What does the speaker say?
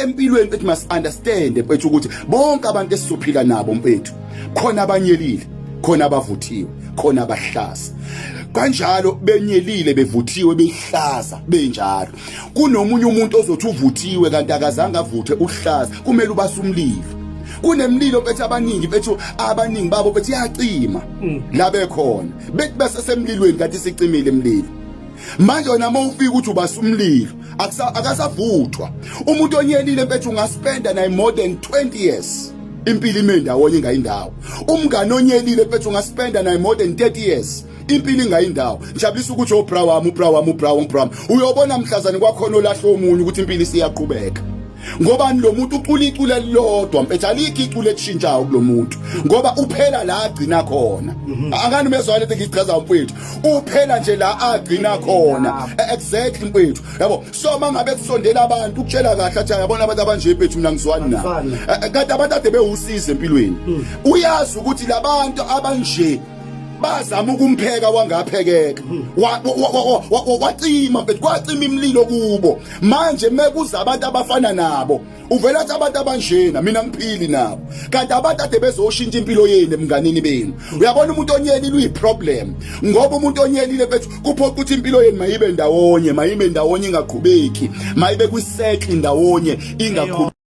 Empilweni mfethu must understand mfethu ukuthi bonke abantu esizophila nabo mfethu, khona abanyelile, khona abavuthiwe, khona abahlaza. Kanjalo benyelile, bevuthiwe, behlaza benjalo. Kunomunye umuntu ozothi uvuthiwe kanti akazange avuthe, uhlaza. Kumele ubase umlilo. Kunemlilo mfethu, abaningi mfethu, abaningi babo bethi yacima la bekhona, bethi basesemlilweni kanti sicimile imlilo. Manje wena uma ufika uthi ubasa umlilo, akasavuthwa. Umuntu onyelile mfethu ungaspenda naye more than 20 years, impilo ime ndawonye ingayindawo. Umngane onyelile mfethu ungaspenda naye more than 30 years, impilo ingayindawo. Ngijabulisa ukuthi obra wami, ubra wami, ubra wami, ubra wami, uyobona mhlazane kwakhona olahla omunye ukuthi impilo isiyaqhubeka. Ngobani? Lo muntu ucula iculo elilodwa mfethu, alikho iculo elishintshayo kulo muntu ngoba uphela la agcina khona. Akani umezwa lento engiyichazayo mfethu? Uphela nje la agcina khona. Exactly mfethu, yabo. So mangabe kusondela abantu, ukutshela kahle athi, "Yabona abantu abanje mfethu, mina ngizwani nabo." Angifani. Kanti abantu ade bewusiza empilweni, uyazi ukuthi labantu abanje bazama ukumpheka, wangaphekeka, wacima mfethu, kwacima imililo kubo. Manje mekuza abantu abafana nabo, uvela athi, "Abantu abanjena mina ngiphili nabo." Kanti abantu ade bezoshintsha impilo yenu emnganini benu. Uyabona, umuntu onyelile uyiproblem, ngoba umuntu onyelile mfethu kuphoqa ukuthi impilo yenu mayibe ndawonye, mayibe ndawonye, ingaqhubeki, mayibe kwisettle ndawonye, ingaqhubeki.